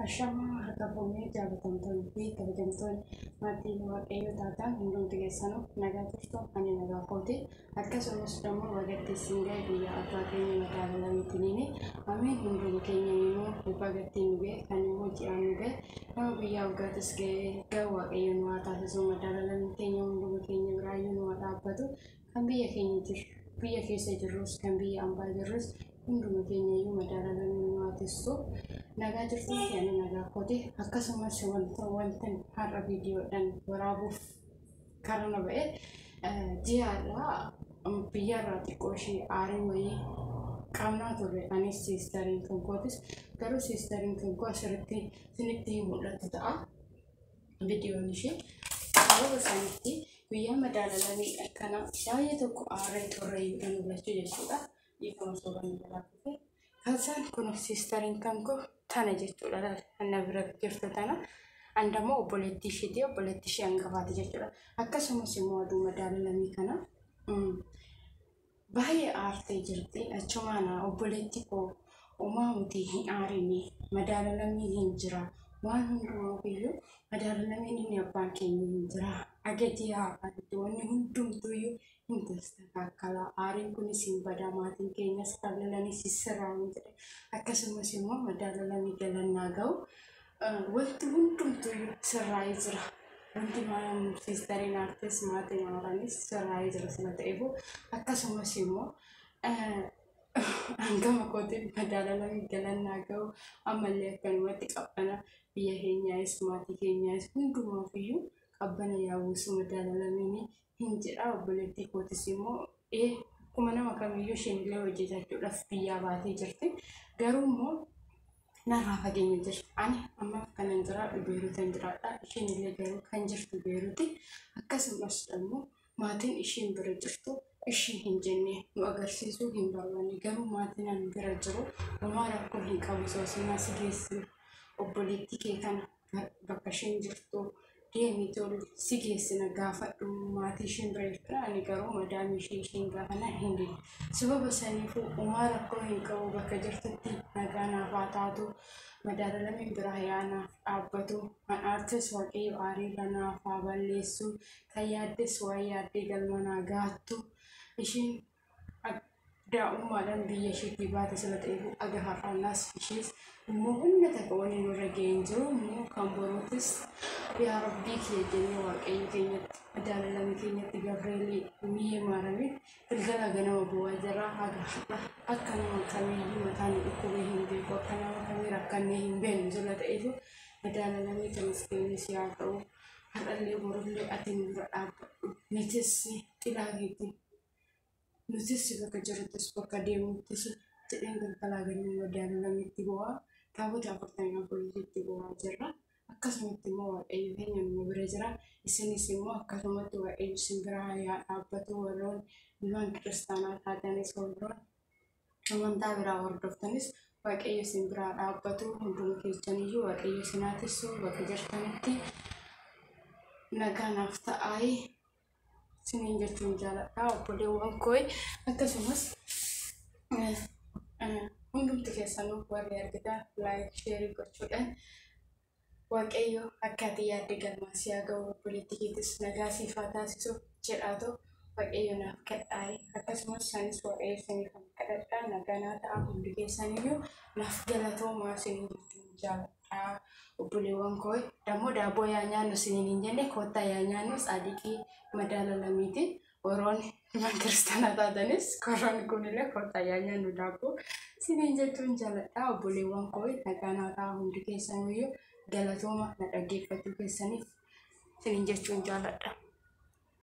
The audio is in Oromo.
Ashamaa harka fuunee jaalatamtoonni fi kabajamtoonni maatii Waaqayyoo taatan hundumti keessanuu nagaa jirtu. Ani nagaa kooti. Akkasumas immoo wagatti isin ga'e guyyaa abbaa keenya madaalalameetiniini. Ameen. Hunduma keenya immoo bagattiin nu ga'e, kan immoo ji'aan nu ga'e, nama guyyaa waggaattis ga'e ga'u Waaqayyo nu haa taasisu. Madaalalamni keenya hunduma keenya biraayyuu nu haa dhaabbatu. Kan biyya keenya jiru, biyya keessa jirrus, kan biyya ambaa jirrus, hunduma keenya iyyuu madaalalamni nu haa tiisu. Nagaa jirtu, ani nagaa kooti. Akkasumas wanta har'a viidiyoodhaan waraabuuf karana ba'e, ji'aadha biyyarraa xiqqoo ishee aarii wayii qabnaa turre, anis siistariin kan kootis. Garuu siistariin kan koo asirratti isinitti hin mul'atu ta'a viidiyoon ishee. Sababa isaaniitti guyyaa madaalalamii kana baay'ee tokko aaree turre kan mul'achuu jechuudha. Dhiifama, soobanii jalaa kufe. Kan isaan kun siistariin kan koo tana jechuudha. Kan bira jirtu tana. Andamoo obboleettii isheeti, obboleettii ishee hangafaati jechuudha. Akkasumas immoo aduu madaalalamii kana baay'ee aartee jirti. Achumaan obboleetti koo uumaa miti, hin aarini, madaalalamii hin jira. Waan hundumaaf iyyuu madaalalamiin inni abbaan keenya hin jira. Agatii haadhaatti wanni hundumtuuyyuu hin tastakaakala. Aariin kunis hin bada, maatiin keenyas kan lolanis sirraa'u jedhe. Akkasumas immoo madaalalamii galannaa ga'u wanti hundumtuuyyuu sirraa'ee jira. Wanti siistariin aartes maatiin aaranis sirraa'ee jira sila ta'eefu. Akkasumas immoo hangama kootiin madaalalamii galannaa ga'u ammallee akkanumatti qabbana biyya keenyaayis maatii keenyaayis hundumaaf iyyuu qabbana yaawwisu madaalalamiin hin jedha. Obboleettii kootis immoo akkuma nama kamiyyuu isheen illee hojjetachuudhaaf biyyaa baatee jirti. Garuu immoo narraa fageenya jirti. Ani amma kanan jiraadhu Beeruutan jiraadha. Isheen illee garuu kan jirtu Beeruuti. Akkasumas immoo maatiin isheen bira jirtu ishii hin jenne, nu agarsiisuu hin barbaanne. Garuu maatiin ani bira jiru homaa rakkoo hin qabu, soosinaa si geessina, obboleettii kee kana bakka isheen jirtu deemi tolu si geessina, gaafadhu maatii isheen bira jirtu. Ani garuu madaamii ishee isheen gaafana hin didne. Sababa saniifuu homaa rakkoo hin qabu, bakka jirtutti nagaa naaf haa taatu, madaalalamiin bira yaa naaf dhaabbatu, kan aartes Waaqayyo aariirra naaf haa balleessu, kan yaaddes waan yaaddee galma naa gaattu. Isheen daa'ummaadhaan biyya isheetii baate sila ta'eef aga har'aannaas ishees immoo humna takka wanni nurra ga'ee hin jiru. Immoo kan boruutis yaa Rabbii kiyya jennee Waaqayyo keenyatti, madaalalamii keenyatti, Gabreelii mi'ee maaramii galgala ganama bu'aa jira. Haga har'a akka nama kamiiyyuu mataan nu dhukkubee hin beeku, akka nama kamii rakkannee hin beeknu sila ta'eef madaalalamii tamasgeenis yaa ta'u, har'allee borullee ati nu bira dhaabbadhu, nutis xilaa keetiin nutis bakka jiruttis bakka deemuttis jedheen galgalaa ganama madaalalamitti bu'aa, taabota 44tti bu'aa jirra. Akkasumatti immoo Waaqayyo keenya nu bira jira. Isinis immoo akkasumatti Waaqayyo isin biraa yaa dhaabbatu. Warroon ilmaan kiristaanaa taatanis, warroon amantaa biraa hordoftanis, Waaqayyo isin biraa dhaabbatu. Hunduma keessaniyyuu Waaqayyo isin haa tissu, bakka jirtanitti nagaa naaf ta'aayi isiniin jechuun jaaladha, obboleewwan koo. Akkasumas hundumti keessanuu warri argitan like, share gochuudhaan Waaqayyo akka ati yaadde galmaa si haa ga'u, obboleettii keetis nagaa siif haa taasisu jedhaatu Waaqayyo naaf kadhaa'e. Akkasumas isaanis Waaqayyo isiniif kadhadhaa, nagaa naa ta'a. Hundi keessaniyyuu naaf galatoomaa isiniin jechuun jaaladha, obboleewwan koo. Dammoo daabboo yaa nyaannu isiniin hin jenne, koottaa yaa nyaannu tsaadiqii madaalalamiiti. Warroonni ilmaan kiristaanaa taatanis, warroonni kunillee koottaa yaa nyaannu daabboo isiniin jechuun jaaladha, obboleewwan koo. Nagaa naa ta'a hundi keessaniyyuu, galatooma na dhaggeeffachuu keessaniif isiniin jechuun jaaladha.